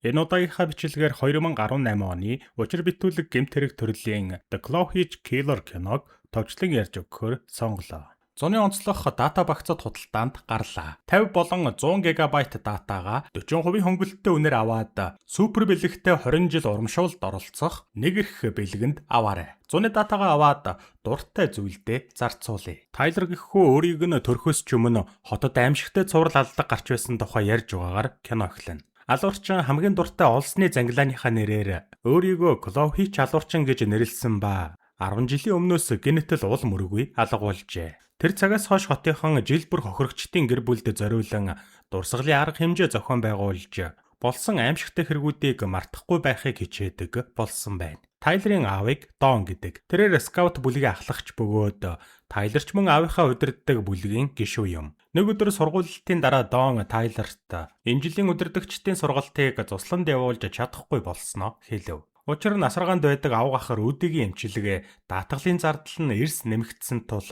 Энэ удаагийнхаа бичлэгээр 2018 оны учир битүүлэг гэмт хэрэг төрлийн The Clovehitch Killer киног товчлон ярьж өгөхөөр сонголоо. Зуны онцлог дата багцад худалдаанд гарлаа. 50 болон 100 ГБ датагаа 40% хөнгөлөлттэй үнээр аваад супер бэлэгтэй 20 жил урамшуулалд оролцох нэг эрх бэлгэнд аваарай. Зуны датагаа аваад дуртай зүйлдээ зарцуулъя. Тайлер гэхүү өөрийг нь төрхөөс ч өмнө хотод аимшигтай цуврал алдаг гарч байсан тухай ярьж байгаагаар кино эхэлнэ. Алуурчин хамгийн дуртай олсны зангилааныхаа нэрээр өөрийгөө Clovehitch алуурчин гэж нэрлэсэн ба 10 жилийн өмнөөс гэнэтэл уул мөргүй алга болжээ. Тэр цагаас хойш хотынхон жил бүр хохирогчдын гэр бүлд зориулан дурсгалын арга хэмжээ зохион байгуулж болсон аимшигтай хэрэгүүдийг мартахгүй байхыг хичээдэг болсон байна. Тайлерын аавыг Дон гэдэг. Тэрээр скаут бүлгийн ахлагч бөгөөд Тайлер ч мөн аавынхаа удирддаг бүлгийн гишүүн юм. Нэг өдөр сургуулилтын дараа Дон Тайлерт энэ жилийн удирдагчдын сургалтыг зусланд явуулж чадахгүй болсноо хэлэв. Учир нь асаргаанд байдаг авга ах Рүдигийн эмчилгээ, даатгалын зардал нь эрс нэмэгдсэн тул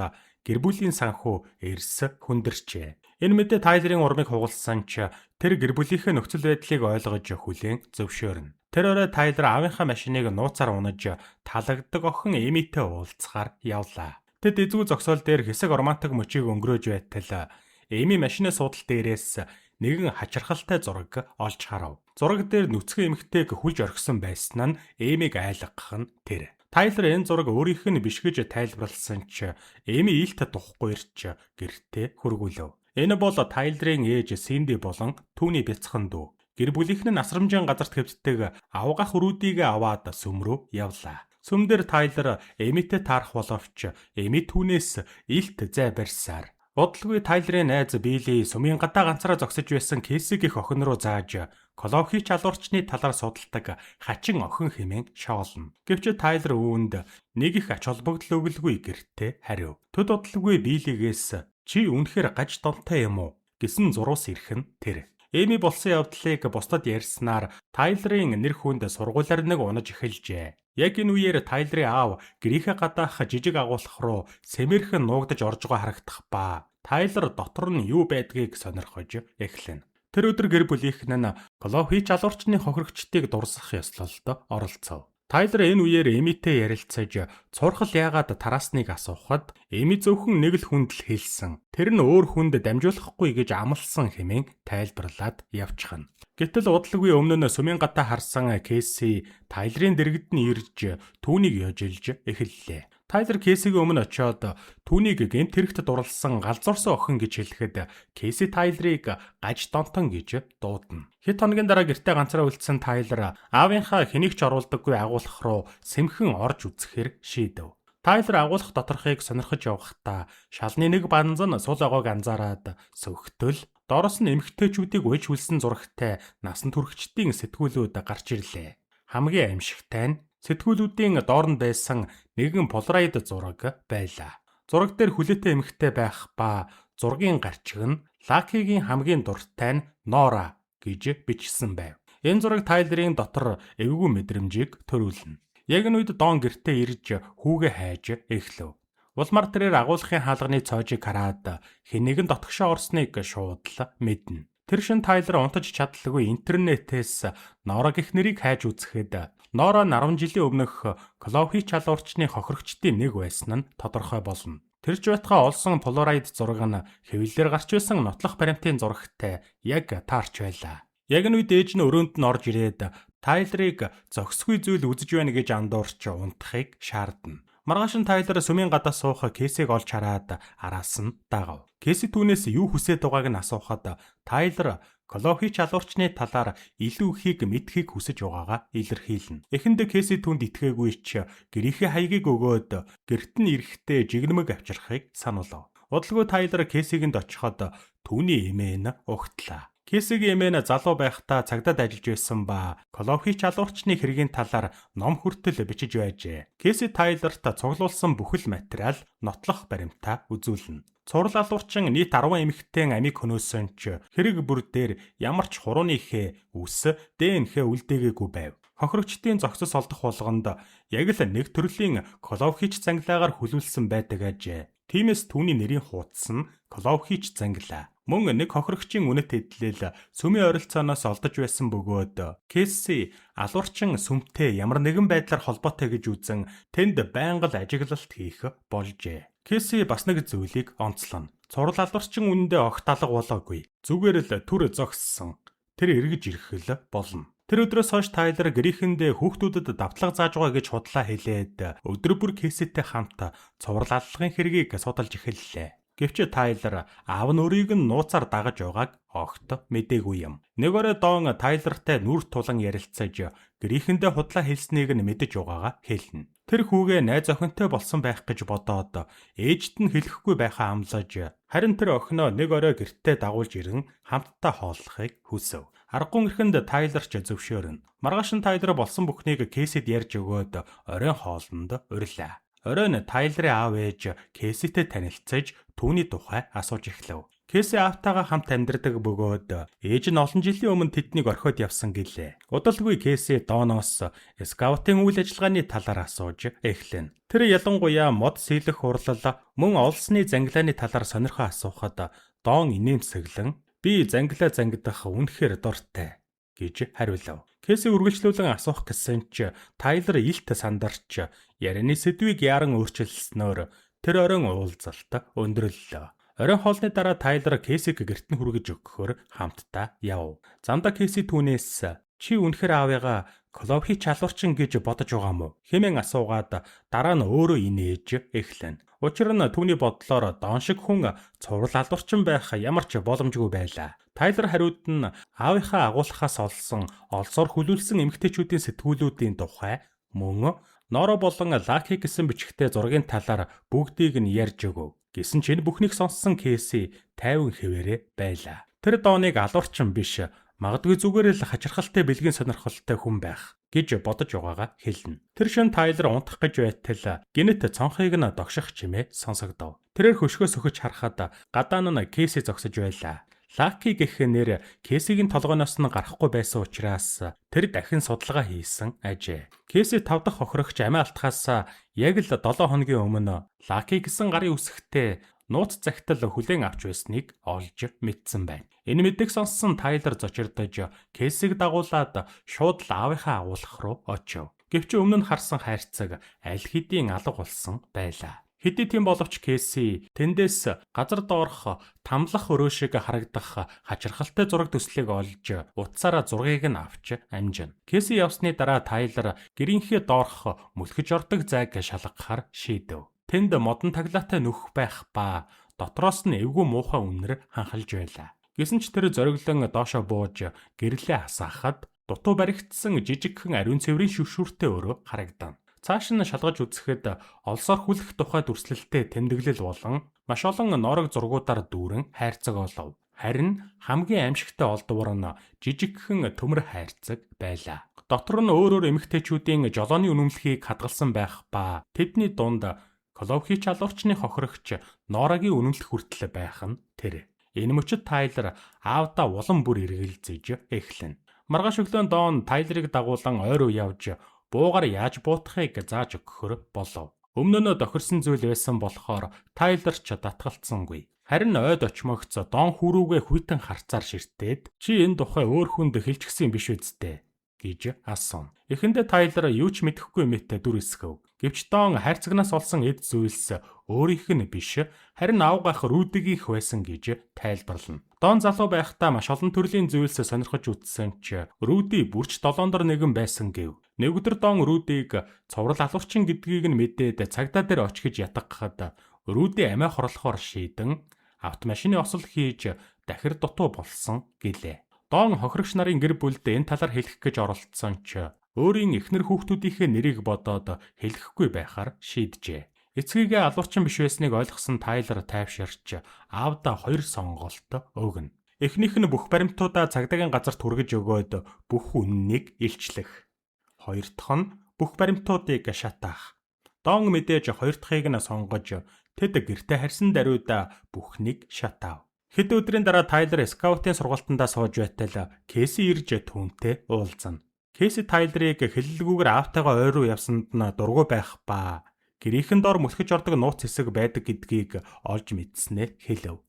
гэр бүлийн санхүү эрс хүндэрчээ. Энэ мэдээ Тайлерын урмыг хугалсан ч тэр гэр бүлийнхээ нөхцөл байдлыг ойлгож хүлээн зөвшөөрнө. Тэр орой Тайлер аавынхаа машиныг нууцаар унаж таалагддаг охин Эмитэй уулзахаар явлаа. Тэд эзгүй зогсоол дээр хэсэг романтик мөчийг өнгөрөөж байтал Эми машины суудал дээрээс нэгэн хачирхалтай зураг олж харав. Зураг дээр нүцгэн эмэгтэйг хүлж орхисон байсан нь Эмиг айлгах нь тэр. Тайлер энэ зураг өөрийнх нь биш гэж тайлбарласан ч Эми илт тухгүй ирч гэртээ хүргүүлв. Энэ бол Тайлерын ээж Синди болон түүний бяцхан дүү. Гэр бүлийнх нь асрамжийн газарт хэвтдэг авга ах Рүдигээ аваад сүм рүү явлаа. Сүм дээр Тайлер Эмитэй таарах боловч Эми түүнээс илт зай барьсаар удалгүй Тайлерын найз Билли сүмийн гадаа ганцаараа зогсож байсан Кейсигийн охин руу зааж Clovehitch алуурчны талаар судалдаг хачин охин хэмээн шоолно. Гэвч Тайлер үүнд нэг их ач холбогдол өгөлгүй гэртээ хариу. Төд удалгүй Биллигээс "Чи үнэхээр гаж донтой юм уу?" гэсэн зуруус ирэх нь тэр. Эми болсон явдлыг бусдад ярьснаар Тайлерын нэр хүнд сургуулиар нэг унаж эхэлжээ. Яг энэ үеэр Тайлерын аав гэрийнхээ гадаах жижиг агуулгах руу сэмэрхэн нуугдаж орж байгаа харагдах ба Тайлер дотор нь юу байдгийг сонирхож эхэлнэ. Тэр өдөр гэр бүлийнх нь Clovehitch алуурчны хохирогчдыг дурсах ёслолд оролцов. Тайлер энэ үеэр Эмитэй ярилцаж цуурхал яагаад тараасныг асуухад Эми зөвхөн нэг л хүнд л хэлсэн. Тэр нь өөр хүнд дамжуулахгүй гэж амласан хэмээн тайлбарлаад явчихна. Гэтэл удалгүй өмнө нь сүмийн гадаа харсан Кейси Тайлерын дэргэд нь ирж түүнийг ёжилж эхэллээ. Тайлер Кейсигийн өмнө очиод түүнийг гэмт хэрэгт дурласан галзуурсан охин гэж хэлэхэд Кейси Тайлерыг гаж донтон гэж дуудана. Хэд хоногийн дараа гэртээ ганцаараа үлдсэн Тайлер аавынхаа хэнийг ч оруулдаггүй агуулгах руу сэмхэн орж үзэхээр шийдэв. Тайлер агуулгах доторхыг сонирхож явахдаа шалны нэг банз нь сул байгааг анзаараад сөхтөл доороос нь эмэгтэйчүүдийг уяж хүлсэн зурагтай насан туршидтын сэтгүүлүүд гарч ирлээ. Хамгийн аимшигтай нь сэтгүүлүүдийн доор нь байсан нэгэн полароид зураг байлаа. Зураг дээр хүлээтэй эмэгтэй байх ба зургийн гарчиг нь Лакигийн хамгийн дуртай нь Нора гэж бичсэн байв. Энэ зураг Тайлерын дотор эвгүй мэдрэмжийг төрүүлнэ. Яг энэ үед Дон гэртээ ирж хүүгээ хайж эхлэв. Улмаар тэрээр агуулгын хаалганы цоожийг хараад хэн нэгэн дотгошоо орсныг шууд л мэднэ. Тэр шөнө Тайлер унтаж чадалгүй интернетээс Нора гэх нэрийг хайж үзэхэд Нора 10 жилийн өмнөх Clovehitch алуурчны хохирогчдын нэг байсан нь тодорхой болно. Тэр ч байтугай олсон полароид зураг нь хэвлэлээр гарч байсан нотлох баримтын зурагтай яг таарч байлаа. Яг энэ үед ээж нь өрөөнд нь орж ирээд Тайлерыг зохисгүй зүйл үзэж байна гэж андуурч унтахыг шаардна. Маргааш нь Тайлер сүмийн гадаа суух Кейсиг олж хараад араас нь дагав. Кейси түүнээс юу хүсээд байгааг нь асуухад Тайлер Clovehitch алуурчны талаар илүү ихийг мэдэхийг хүсэж байгаагаа илэрхийлнэ. Эхэндээ Кейси түүнд итгээгүй ч гэрийнхээ хаягийг өгөөд гэрт нь ирэхдээ жигнэмэг авчрахыг сануулав. Удалгүй Тайлер Кейсигэнд очиход түүний эмээ нь угтлаа. Кейсигийн эмээ нь залуу байхдаа цагдаад ажиллаж байсан ба Clovehitch алуурчны хэргийн талаар ном хүртэл бичиж байжээ. Кейси Тайлерт цуглуулсан бүхэл материал нотлох баримтаа үзүүлнэ. Цуврал алуурчин нийт 10 эмэгтэйн амийг хөнөөсөн ч хэрэг бүр дээр ямар ч хурууны хээ үс ДНХ үлдээгээгүй байв. Хохирогчдын зохицос олдох болгонд яг л нэг төрлийн Clovehitch зангилаагаар хүлүүлсэн байдаг ажээ. Тиймээс түүний нэрийн хуудас нь Clovehitch зангилаа. Мөн нэг хохирогчийн үнэт эдлэл сүмийн ойролцооноос олдож байсан бөгөөд Кейси алуурчин сүмтэй ямар нэгэн байдлаар холбоотой гэж үзэн тэнд байнга л ажиглалт хийх болжээ. Кейси бас нэг зүйлийг онцлоно. Цуврал алуурчин үнэндээ огт алга болоогүй. Зүгээр л түр зогссон. Тэр эргэж ирэх л болно. Тэр өдрөөс хойш Тайлер гэрийнхэндээ хүүхдүүдэд давтлага зааж байгаа гэж худлаа хэлээд өдөр бүр Кейситэй хамт цуврал аллагын хэргийг судалж эхэллээ. Гэвч Тайлер аав нь өөрийг нь нууцаар дагаж байгааг огт мдээгүй юм. Нэг орой Дон Тайлертай нүр тулан ярилцаж гэрийнхэндээ худлаа хэлснийг нь мэдэж байгаагаа хэлнэ. Тэр хүүгээ найз охинтой болсон байх гэж бодоод ээжд нь хэлэхгүй байхаа амлаж, харин тэр охиноо нэг орой гэртээ дагуулж ирэн хамтдаа хооллохыг хүсэв. Аргагүй эрхэнд Тайлер ч зөвшөөрнө. Маргааш нь Тайлер болсон бүхнийг Кейсид ярьж өгөөд оройн хоолнд урилаа. Оройн Тайлерын аав ээж Кейситэй танилцаж түүний тухай асууж эхлэв. Кейси аавтайгаа хамт амьдардаг бөгөөд ээж нь олон жилийн өмнө тэднийг орхиод явсан гэлээ. Удалгүй Кейси Доноос скаутын үйл ажиллагааны талаар асууж эхлэнэ. Тэр ялангуяа мод сийлэх хурлал мөн олсны зангилааны талаар сонирхоо асуухад Дон инээмсэглэн "Би зангилаа зангидах үнэхээр дуртай" гэж хариулав. Кейси үргэлжлүүлэн асуух гэсэн ч Тайлер илт сандарч ярианы сэдвийг яаран өөрчилснөөр тэр оройн уулзалт өндөрлөлөө. Оройн хоолны дараа Тайлер Кейсиг гэрт нь хүргэж өгөхөөр хамтдаа яв. Замдаа Кейси түүнээс "Чи үнэхээр аавыгаа Кловхи чалуурчин гэж бодож байгаа юм уу?" хэмээн асуугаад дараа нь өөрөө инээж эхлэнэ. Учир нь түүний бодлоор Дон шиг хүн цуврал алуурчин байх ямар ч боломжгүй байлаа. Тайлер хариуд нь аавынхаа агуулхаас олсон олсоор хүлүүлсэн эмэгтэйчүүдийн сэтгүүлүүдийн тухай мөн Норо болон Лаки гэсэн бичгтээ зургийн талаар бүгдийг нь ярьж өгөв. Гэсэн ч энэ бүхнийг сонссон Кейси тайван хэвээрээ байлаа. Тэр Доныг алуурчин биш, магадгүй зүгээр л хачирхалтай бэлгийн сонирхолтой хүн байх гэж бодож байгаагаа хэлнэ. Тэр шөнө Тайлер унтах гэж байтал гэнэт цонхыг нь догших чимээ сонсогдов. Тэрээр хөшгөө сөхөж харахад гадаа нь Кейси зогсож байлаа. Лаки гэх нэр Кейсигийн толгойноос нь гарахгүй байсан учраас тэр дахин судалгаа хийсэн ажээ. Кейси тав дахь хохирогч амиа алтахаас яг л 7 хоногийн өмнө Лаки гэсэн гарын үсгтээ нууц захидал хүлээн авч байсныг олж мэдсэн байна. Энэ мэдээг сонссон Тайлер зочирдож Кейсиг дагуулад шууд л аавынхаа агуулгах руу очив. Гэвч өмнө нь харсан хайрцаг аль хэдийн алга болсон байлаа. Хэдий тийм боловч Кейси тэндээс газар доорх тамлах өрөө шиг харагдах хачирхалтай зураг төслийг олж утсаараа зургийг нь авч амжина. Кейси явсны дараа Тайлер гэрийнхээ доорх мөлхөж ордог зайг шалгахаар шийдэв. Тэнд модон таглаатай нүх байх ба дотроос нь эвгүй муухай үнэр ханхалж байлаа. Гэсэн ч тэр зориглон доошоо бууж гэрлээ асаахад дутуу баригдсан жижигхэн ариун цэврийн шүшүүртэй өрөө харагдана. Цааш нь шалгаж үзэхэд олсоор хүлэх тухай дүрслэлтэй тэмдэглэл болон маш олон ноорог зургуудаар дүүрэн хайрцаг олов. Харин хамгийн аймшигтай олдвор нь жижигхэн төмөр хайрцаг байлаа. Дотор нь өөр өөр эмэгтэйчүүдийн жолооны үнэмлэхийг хадгалсан байх ба тэдний дунд Кловхи чалуурчны хохирогч Норагийн үнэмлэх хүртэл байх нь тэр. Энэ мөчид Тайлер аавдаа улам бүр эргэлзэж эхлэнэ. Маргааш өглөө Дон Тайлерыг дагуулан ой руу явж буугаар яаж буутахыг зааж өгөхөр болов. Өмнө нь тохирсон зүйл байсан болохоор Тайлер ч татгалцсангүй. Харин ойд очмогц Дон хүүрүүгээ хүйтэн харцаар ширтээд "Чи энэ тухай өөр хүнд хэлчихсэн биш биз дээ?" гэж асууна. Эхэндээ Тайлер юу ч мэдэхгүй мэт дүр эсгэв. Гэвч Дон хайрцагнаас олсон эд зүйлс өөрийнх нь биш, харин авгайх Рүдигийнх байсан гэж тайлбарлана. Дон залуу байхдаа маш олон төрлийн зүйлс сонирхож үзсэн ч Рүди бүрч долоон дор нэгэн байсан гэв. Нэг өдөр Дон Рүдийг цуврал алуурчин гэдгийг нь мэдээд цагдаа дээр очих гэж ятгахад Рүди амиа хорлохоор шийдэн автомашины осол хийж дахир дутуу болсон гэлээ. Дон хохирогч нарын гэр бүлд энэ талаар хэлэх гэж оролдсон ч өөрийн эхнэр хүүхдүүдийнхээ нэрийг бодоод хэлэхгүй байхаар шийджээ. Эцгийгээ алуурчин биш байсныг ойлгосон Тайлер тайвширч аавдаа хоёр сонголт өгнө. Эхнийх нь бүх баримтуудаа цагдаагийн газарт хүргэж өгөөд бүх үнэнийг илчлэх. Хоёр дахь нь бүх баримтуудыг шатаах. Дон мэдээж хоёр дахьыг нь сонгож тэд гэртээ харьсан даруйда бүхнийг шатаав. Хэд өдрийн дараа Тайлер скаутын сургалтандаа сууж байтал Кейси ирж түүнтэй уулзана. Кейси Тайлерыг хэлэлгүйгээр аавтайгаа ой руу явсанд нь дургүй байх ба гэрийнхэн дор мөлхөж ордог нууц хэсэг байдаг гэдгийг олж мэдсэнээ хэлэв.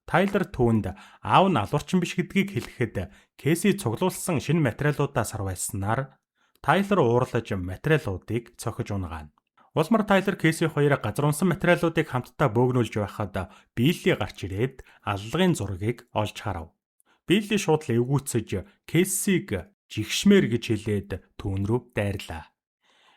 Тайлер түүнд аав нь алуурчин биш гэдгийг хэлэхэд Кейси цуглуулсан шинэ материалуудаа сарвайснаар Тайлер уурлаж материалуудыг цохиж унгаана. Улмар Тайлер Кейси хоёр газар унсан материалуудыг хамтдаа бөөгнүүлж байхад Билли гарч ирээд аллагын зургийг олж харав. Билли шууд л эвгүүцэж Кейсиг жигшмээр гэж хэлээд түүн рүү дайрлаа.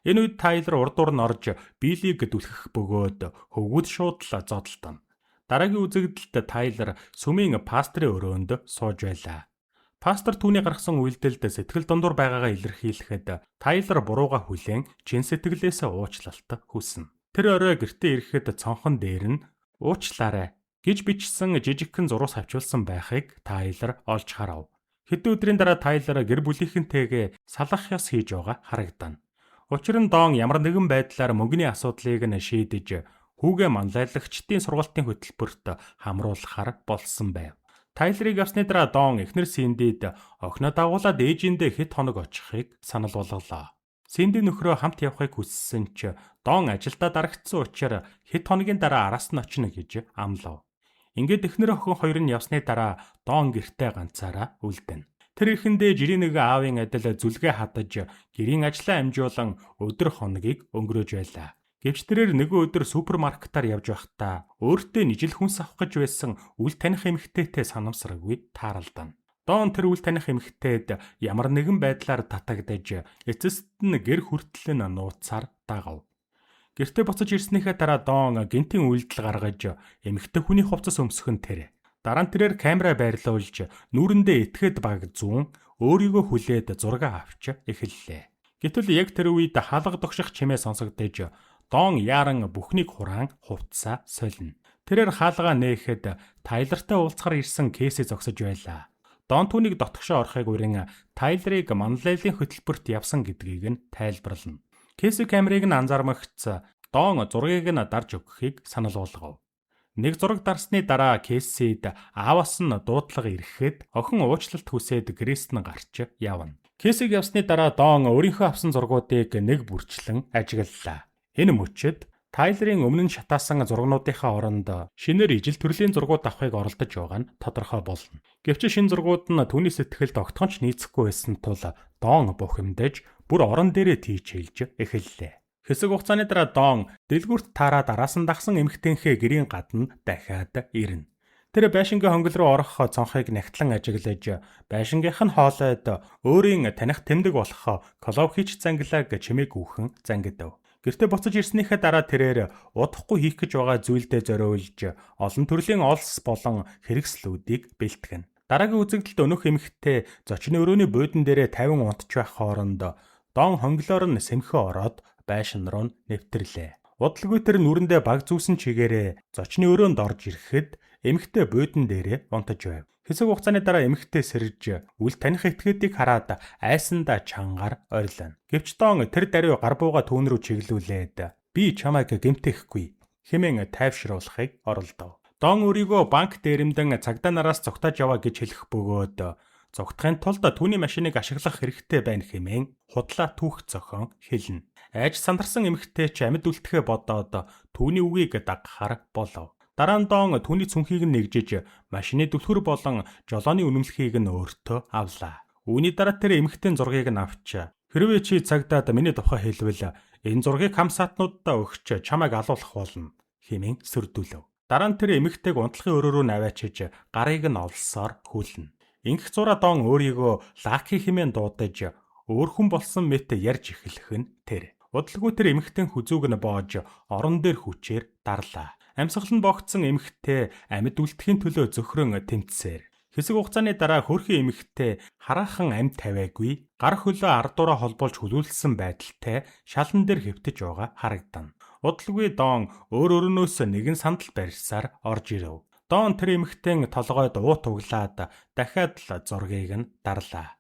Энэ үед Тайлер урд нь орж Биллиг түлхэх бөгөөд хөвгүүд шууд л зодолдоно. Дараагийн үзэгдэлд Тайлер сүмийн пастрын өрөөнд сууж байлаа. Пастор түүний гаргасан үйлдэлд сэтгэл дундуур байгаагаа илэрхийлэхэд Тайлер бурууга хүлээн чин сэтгэлээсээ уучлалт хүснэ. Тэр орой гэртээ ирэхэд цонхон дээр нь "Уучлаарай" гэж бичсэн жижигхэн зурус хавчулсан байхыг Тайлер олж харав. Хэдэн өдрийн дараа Тайлер гэр бүлийнхэнтэйгээ салах ёс хийж байгаа харагдана. Учир нь Дон ямар нэгэн байдлаар мөнгөний асуудлыг нь шийдэж хүүгээ манлайлагчдын сургалтын хөтөлбөрт хамруулахар болсон байв. Тайлерыг явсны дараа Дон эхнэр Синдид охиноо дагуулад ээжиндээ хэд хоног очихыг санал болголоо. Синди нөхрөө хамт явахыг хүссэн ч Дон ажилдаа дарагдсан учраас хэд хоногийн дараа араас нь очино гэж амлав. Ингээд эхнэр охин хоёр нь явсны дараа Дон гэртээ ганцаараа үлдэнэ. Тэр эхэндээ жирийн нэгэн аавын адил зүлгээ хадаж гэрийн ажлаа амжуулан өдөр хоногийг өнгөрөөж байлаа. Гэвч тэрээр нэгэн өдөр супермаркетаар явж байхдаа өөртөө нийжил хүнс авах гэж байсан үл таних эмэгтэйтэй санамсаргүй тааралдана. Дон тэр үл таних эмэгтэйд ямар нэгэн байдлаар татагдаж эцэст нь гэр хүртэл нь нууцаар дагав. Гэртээ буцаж ирснийхээ дараа Дон гэнтийн үйлдэл гаргаж эмэгтэй хүний хувцас өмсөх нь тэр. Дараа нь тэрээр камера байрлуулж нүүрэндээ этгээд баг зүүн өөрийгөө хүлээд зураг авч эхэллээ. Гэтэл яг тэр үед хаалга догших чимээ сонсогдож Дон яаран бүхнийг хураан хувцсаа солино. Тэрээр хаалгаа нээхэд Тайлертай уулзахаар ирсэн Кейси зогсож байлаа. Дон түүнийг дотгошоо орохыг урин Тайлерыг манлайллын хөтөлбөрт явсан гэдгийг нь тайлбарлана. Кейси камерыг нь анзаармагц Дон зургийг нь дарж өгөхийг санал болгов. Нэг зураг дарсны дараа Кейсид ааваас нь дуудлага ирэхэд охин уучлалт хүсээд гэрээс нь гарч явна. Кейсиг явсны дараа Дон өөрийнхөө авсан зургуудыг нэг бүрчлэн ажиглалаа. Энэ мөчид Тайлерын өмнө нь шатаасан зургнуудынхаа оронд шинээр ижил төрлийн зургууд авахыг оролдож байгаа нь тодорхой болно. Гэвч шинэ зургууд нь түүний сэтгэлд огтхон ч нийцэхгүй байсан тул Дон бухимдаж бүр орон дээрээ тийч хэлж эхэллээ. Хэсэг хугацааны дараа Дон дэлгүүрт таарад араас нь дагсан эмэгтэйнхээ гэрийн гадна дахиад ирнэ. Тэр байшингийн хонгил руу орох цонхыг нягтлан ажиглаж байшингийнх нь хоолойд өөрийн таних тэмдэг болох Кловхич зангилааг чимээгүйхэн зангидав. Гэртээ буцаж ирснийхээ дараа тэрээр удахгүй хийх гэж байгаа зүйлдээ зориулж олон төрлийн олс болон хэрэгслүүдийг бэлтгэнэ. Дараагийн үзэгдэлд өнөөх эмэгтэй зочны өрөөний буудан дээрээ 50 унтж байх хооронд Дон хонглоор нь сэмхээ ороод байшин руу нэвтрлээ. Удалгүй тэр нүрэндээ баг зүүсэн чигээрээ зочны өрөөнд орж ирэхэд эмэгтэй буудан дээрээ унтаж байв. Хэсэг хугацааны дараа эмэгтэй сэрж үл таних этгээдийг хараад айсандаа чангаар орилно. Гэвч Дон тэр даруй гар буугаа түүн рүү чиглүүлээд би чамайг гэмтээхгүй хэмээн тайвшруулахыг оролдов. Дон өөрийгөө банк дээрэмдэн цагдаа нараас зугтааж яваа гэж хэлэх бөгөөд зугтахын тулд түүний машиныг ашиглах хэрэгтэй байна хэмээн худлаа түүх зохион хэлнэ. Айж сандарсан эмэгтэй ч амьд үлдэхээ бодоод түүний үгийг дагахаар болов. Дараа нь Дон түүний цүнхийг нь нэгжиж машины түлхүүр болон жолооны үнэмлэхийг нь өөртөө авлаа. Үүний дараа тэр эмэгтэйн зургийг нь авч хэрвээ чи цагдаад миний тухай хэлвэл энэ зургийг хамсаатнуудаа өгч чамайг алуулах болно хэмээн сөрдүүлв. Дараа нь тэр эмэгтэйг унтлахын өрөө рүү наваачиж гарыг нь олсоор хүлнэ. Ингэх зураа Дон өөрийгөө Лаки хэмээн дуудаж өөр хүн болсон мэт ярьж эхлэх нь тэр. Удалгүй тэр эмэгтэйн хүзүүг нь боож орон дээр хүчээр дарлаа. Амьсгал нь богцсон эмэгтэй амьд үлдэхийн төлөө зөхрөн тэмцсээр. Хэсэг хугацааны дараа хөөрхөн эмэгтэй хараахан амьд тавиагүй гар хөлөө ардуураа холбуулж хөлүүлсэн байдалтай шалан дээр хэвтэж байгаа харагдана. Удалгүй Дон өөр өрөөнөөс нэгэн сандал барьсаар орж ирэв. Дон тэр эмэгтэйн толгойд уут углаад дахиад л зургийг нь дарлаа.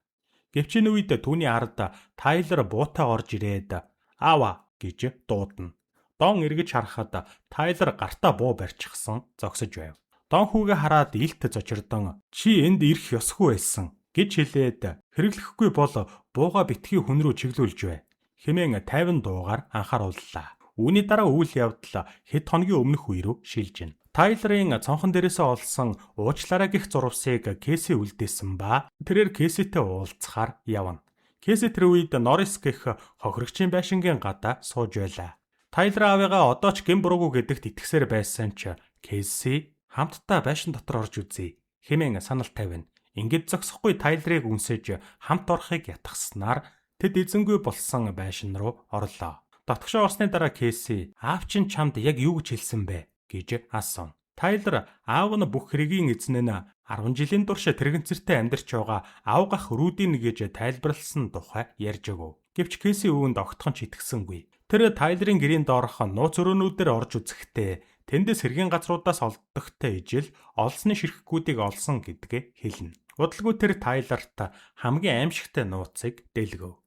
Гэвч энэ үед түүний ард Тайлер буутай орж ирээд "Аава" гэж дуудана. Дон эргэж харахад Тайлер гартаа буу барьчихсан зогсож байв. Дон хүүгээ хараад илт зочирдон "Чи энд ирэх ёсгүй байсан" гэж хэлээд "Хэрэглэхгүй бол буугаа битгий хүн рүү чиглүүлж бай" хэмээн 50 дуугаар анхаарууллаа. Үүний дараа үйл явдал хэд хоногийн өмнөх үе рүү шилжинэ. Тайлерын цонхон дээрээсээ олсон уучлаарай гэх зурвасыг Кейси үлдээсэн ба тэрээр Кейситэй уулзахаар явна. Кейси тэр үед Норрис гэх хохирогчийн байшингийн гадаа сууж байлаа. Тайлер аавыгаа одоо ч гэм буруугүй гэдэгт итгэсээр байсан ч Кейси хамтдаа байшин дотор орж үзье хэмээн санал тавина. Ингээд зогсохгүй Тайлерыг үнсэж хамт орохыг ятгахснаар тэд эзэнгүй болсон байшин руу орлоо. Дотгошоо орсны дараа Кейси "Аав чинь чамд яг юу гэж хэлсэн бэ?" гэж асуув. Тайлер аав нь бүх хэргийн эзэн нь 10 жилийн турш тэрэгцэртэй амьдарч байгаа авгах Рудин гэж тайлбарласан тухай ярьж өгөв. Гэвч Кейси үүнд огтхон ч итгэсэнгүй. Тэр Тайлерын гэрийн доорх нууц өрөөнүүдээр орж үзэхдээ тэндээс хэргийн газруудаас олддогтой ижил олсны ширхгүүдийг олсон гэдгээ хэлнэ. Удалгүй тэр Тайлерт хамгийн аимшигтай нууцыг дэлгэв.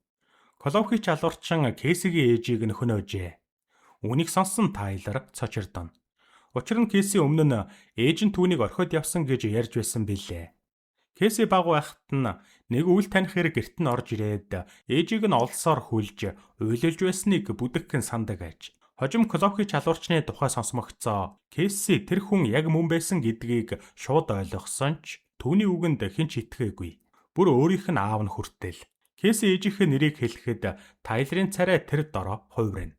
Коловхич алуурчин Кейсигийн ээжийг нь хөнөөжээ. Үүнийг сонссон Тайлер цочирдоно. Учир нь Кейси өмнө нь ээж нь түүнийг орхиод явсан гэж ярьж байсан билээ. Кейси баг байхад нь нэг үл таних хэрэг гэрт нь орж ирээд ээжийг нь олсоор хүлж уйлалж байсныг бүдэгхэн сандаг аж. Хожим Кловхи чалуурчны тухай сонсмогцоо Кейси тэр хүн яг мөн байсан гэдгийг шууд ойлгосон ч түүний үгэнд хэн ч итгээгүй. Бүр өөрийнх нь аав нь хүртэл. Кейси ээжийнхээ нэрийг хэлэхэд Тайлерын царай тэр дороо хувирна.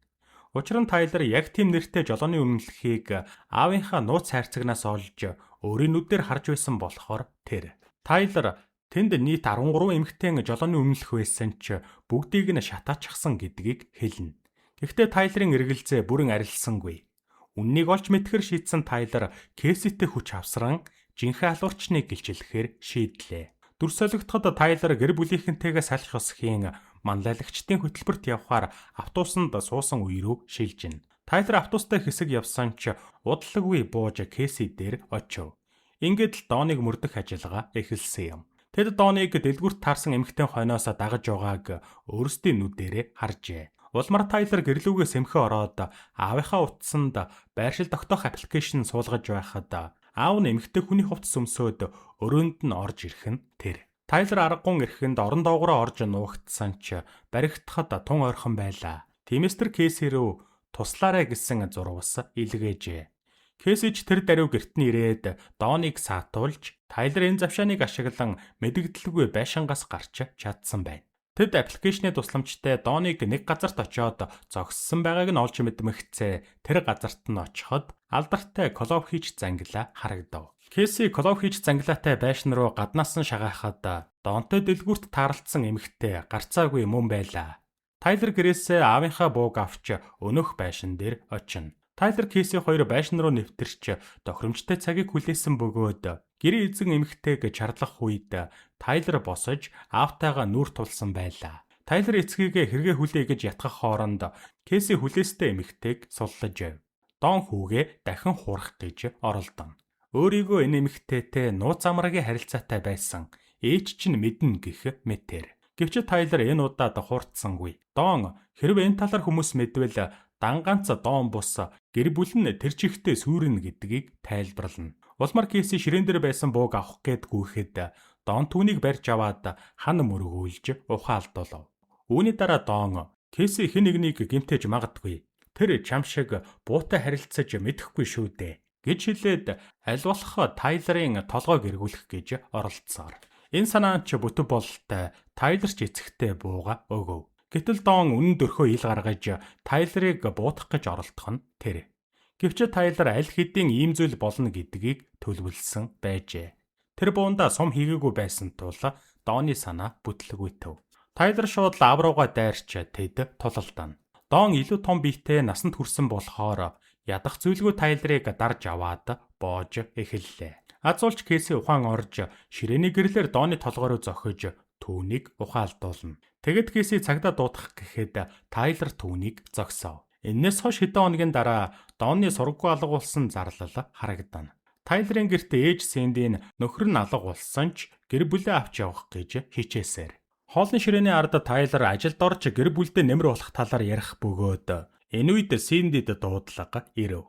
Учир нь Тайлер яг тийм нэртэй жолооны үнэмлэхийг аавынхаа нууц хайрцагнаас олж өөрийн нүдээр харж байсан болохоор тэр. Тайлер тэнд нийт 13 эмэгтэйн жолооны үнэмлэх байсан ч бүгдийг нь шатаачихсан гэдгийг хэлнэ. Гэхдээ Тайлерын эргэлзээ бүрэн арилсангүй. Үннийг олж мэдэхэр шийдсэн Тайлер Кейситэй хүч авсран жинхэнэ алуурчныг гэлчлэхээр шийдлээ. Дүр солигдоход Тайлер гэр бүлийнхэнтэйгээ салхи ёсхийн манлайлагчдын хөтөлбөрт явхаар автобусанд суусан үе рүү шилжинэ. Тайлер автобустай хэсэг явсан ч удалгүй бууж Кейси дээр очив. Ингээд л Доныг мөрдөх ажиллагаа эхэлсэн юм. Тэд Доныг дэлгүүрт таарсан эмэгтэй хойноос дагаж байгааг өөрсдийн нүдээрээ харжээ. Улмаар Тайлер гэрлүүгээ сэмхээ ороод аавынхаа утсанд байршил тогтоох application суулгаж байхад аав нь эмэгтэй хүний хувцас өмсөөд өрөөнд нь орж ирэх нь тэр. Тайлер аргагүй эрхэнд орон доогоороо орж нуугдсан ч баригдахад тун ойрхон байлаа. Тиймээс тэр Кейси рүү туслаарай гэсэн зурвас илгээжээ. Кейси ч тэр даруй гэрт нь ирээд Доныг саатуулж Тайлер энэ завшааныг ашиглан мэдэгдэлгүй байшингаас гарч чадсан байна. Тэд application ы тусламжтай Доныг нэг газарт очиод зогссон байгааг нь олж мэдмэгцээ тэр газарт нь очиход алдартай Коловхич зангилаа харагдав. Кейси Коловхич зангилаатай байшин руу гаднаас нь шагаахад Донтой дэлгүүрт таарлцсан эмэгтэй гарцаагүй мөн байлаа. Тайлер гэрээсээ аавынхаа бууг авч өнөөх байшин дээр очино. Тайлер Кейси хоёр байшин руу нэвтэрч тохиромжтой цагийг хүлээсэн бөгөөд гэрийн эзэн эмэгтэйг чарлах үед Тайлер босож аавтайгаа нүүр тулсан байлаа. Тайлер эцгийгээ хэрэгээ хүлээ гэж ятгах хооронд Кейси хүлээстэй эмэгтэйг суллаж байв. Дон хүүгээ дахин хуурах гэж оролдоно. Өөрийгөө энэ эмэгтэйтэй нууц амрагийн харилцаатай байсан. Ээж чинь мэднэ гэх мэтэр. Гэвч Тайлер энэ удаад хуурдсангүй. Дон хэрвээ энэ талаар хүмүүс мэдвэл дан ганц Дон бус гэр бүл нь тэр чигтээ сүйрнэ гэдгийг тайлбарлана. Улмаар Кейси ширээн дээр байсан бууг авах гээд гүйхэд Дон түүнийг барьж аваад хан мөргөөлж ухаалдуулав. Үүний дараа Дон Кейси хэн нэгнийг гэмтээж магадгүй. Тэр чам шиг буутай харилцаж мэдэхгүй шүү дээ гэж хэлээд аль болох Тайлерын толгойг эргүүлэх гэж оролдсоор. Энэ санаа ч бүтэн бололтой Тайлер ч эцэгтэй бууга өгөв. Гэтэл Дон үнэн дөрхөө ил гаргаж Тайлерыг буутгах гэж оролдох нь тэр. Гэвч Тайлер аль хэдийн ийм зүйл болно гэдгийг төлөвлөсөн байжээ. Тэр буунда сум хийгээгүй байсан тул Донны санаа бүтлгүүтэв. Тайлер шууд лав руугаа дайрч тэд тулалдана. Дон илүү том биетэй насанд хүрсэн болохоор ядах зүйлгүй Тайлерыг дарж аваад боож эхэллээ. Азуулч Кейси ухаан орж ширээний гэрлээр Донны толгой руу зохиж түүнийг ухаалдуулна. Тэгэд Кейси цагдаа дуудах гэхэд Тайлер түүнийг зогсоов. Энээс хойш хэдэн хоногийн дараа Донны сурггүй алга болсон зарлал харагдана. Тайлерын гэрт ээж Сэндийн нөхөр нь алга болсон ч гэр бүлээ авч явах гэж хичээсээр. Хоолны ширээний ард Тайлер ажилд орж гэр бүлдээ нэмэр болох талаар ярих бөгөөд энэ үед Сэндид дуудлага ирэв.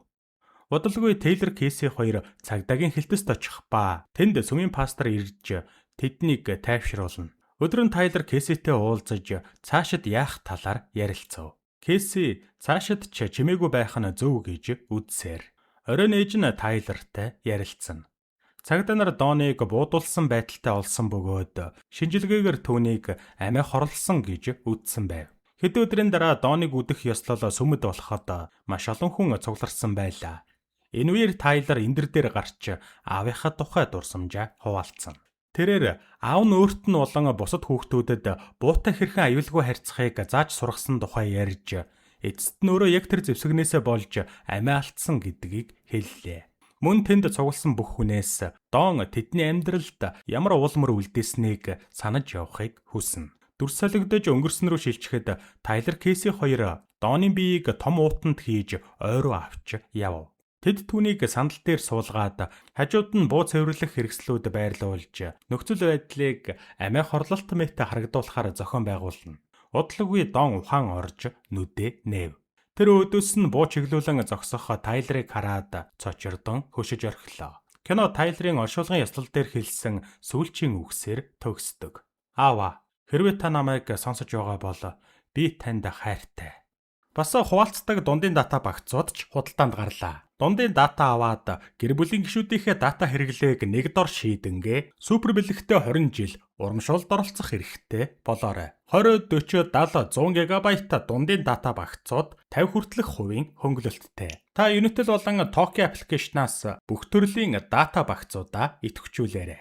Удалгүй Тейлор Кейси хоёр цагдаагийн хэлтэст очих ба тэнд сүмийн пастор ирж тэднийг тайвшруулна. Өдөр нь Тайлер Кейситэй уулзаж цаашид яах талаар ярилцав. Кейси цаашид ч чимээгүй байх нь зөв гэж үзсээр. Оройн ээж нь Тайлертай ярилцсан. Цагдаа нар Доныг буудулсан байдалтай олсон бөгөөд шинжилгээгээр түүнийг амиа хорлосон гэж үзсэн байв. Хэдэн өдрийн дараа Доныг үдэх ёслол сүмэд болоход маш олон хүн цугларсан байлаа. Энэ үеэр Тайлер эндэр дээр гарч аавынхаа тухай дурсамжаа хуваалцсан. Тэрээр аав нь өөрт нь болон бусад хүүхдүүдэд буутай хэрхэн аюулгүй харьцахыг зааж сургасан тухай ярьж, эцэст нь өөрөө яг тэр зэвсэгнээсээ болж амиа алдсан гэдгийг хэллээ. Мөн тэнд цугласан бүх хүнээс Дон тэдний амьдралд ямар уул мөр үлдээснийг санаж явахыг хүснэ. Дүрс солигдож өнгөрсөн рүү шилжихэд Тайлер, Кейси хоёр Доны биеийг том уутанд хийж ой руу авч яв. Тэд түүнийг сандал дээр суулгаад хажууд нь буу цэвэрлэх хэрэгслүүд байрлуулж нөхцөл байдлыг амиа хорлолт мэт харагдуулахаар зохион байгуулна. Удалгүй Дон ухаан орж нүдээ нээв. Тэр өөдөөс нь буу чиглүүлэн зогсох Тайлерыг хараад цочирдон хөшиж орхилоо. Кино Тайлерын оршуулгын ёслол дээр хэлсэн сүүлчийн үгсээр төгсдөг. "Аава, хэрвээ та намайг сонсож байгаа бол би танд хайртай." Бас хуваалцдаг дундын дата багцууд ч худалдаанд гарлаа. Дундын дата аваад гэр бүлийн гишүүдийнхээ дата хэрэглээг нэг дор шийдэнгээ супер бэлэгтэй 20 жил урамшуулалд оролцох эрхтэй болоорой. 20, 40, 70, 100 гигабайт дундын дата багцууд 50 хүртэлх хувийн хөнгөлөлттэй. Та Unitel болон Toki application-аас бүх төрлийн дата багцуудаа идэвхжүүлээрэй.